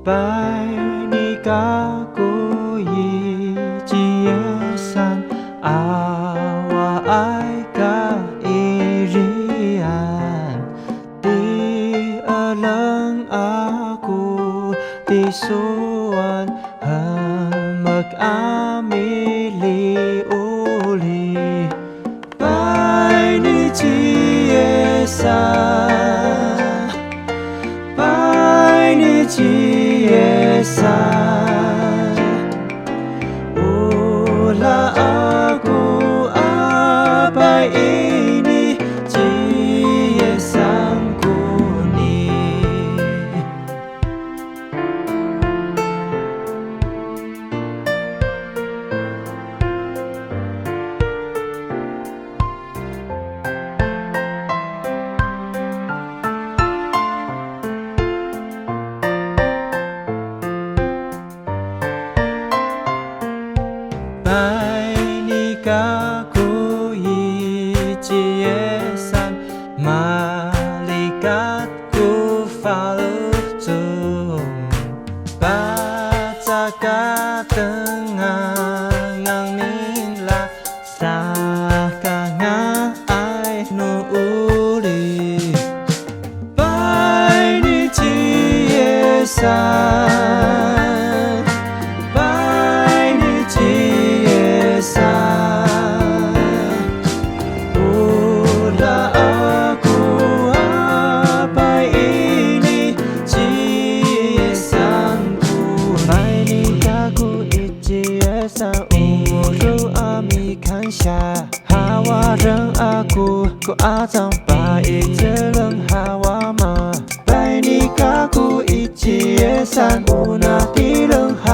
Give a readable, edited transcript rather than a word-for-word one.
拜你嘎古一吉耶山，阿瓦爱嘎伊日安，第二楞阿古迪苏安，和麦阿米里乌里，拜你吉耶山，拜你吉耶山，乌拉阿古阿拜伊尼吉耶桑古尼。拜你嘎古伊吉耶山，玛丽嘎古法鲁祖，巴扎嘎登阿昂尼拉，萨嘎阿爱努乌里，拜你吉耶山，拜你吉耶山，乌拉阿古阿拜伊尼吉耶桑古，拜你嘎古伊吉耶山，乌鲁阿米看下，哈瓦人阿古古阿藏巴伊兹伦哈瓦玛，拜你嘎古伊吉耶山，乌那迪伦哈。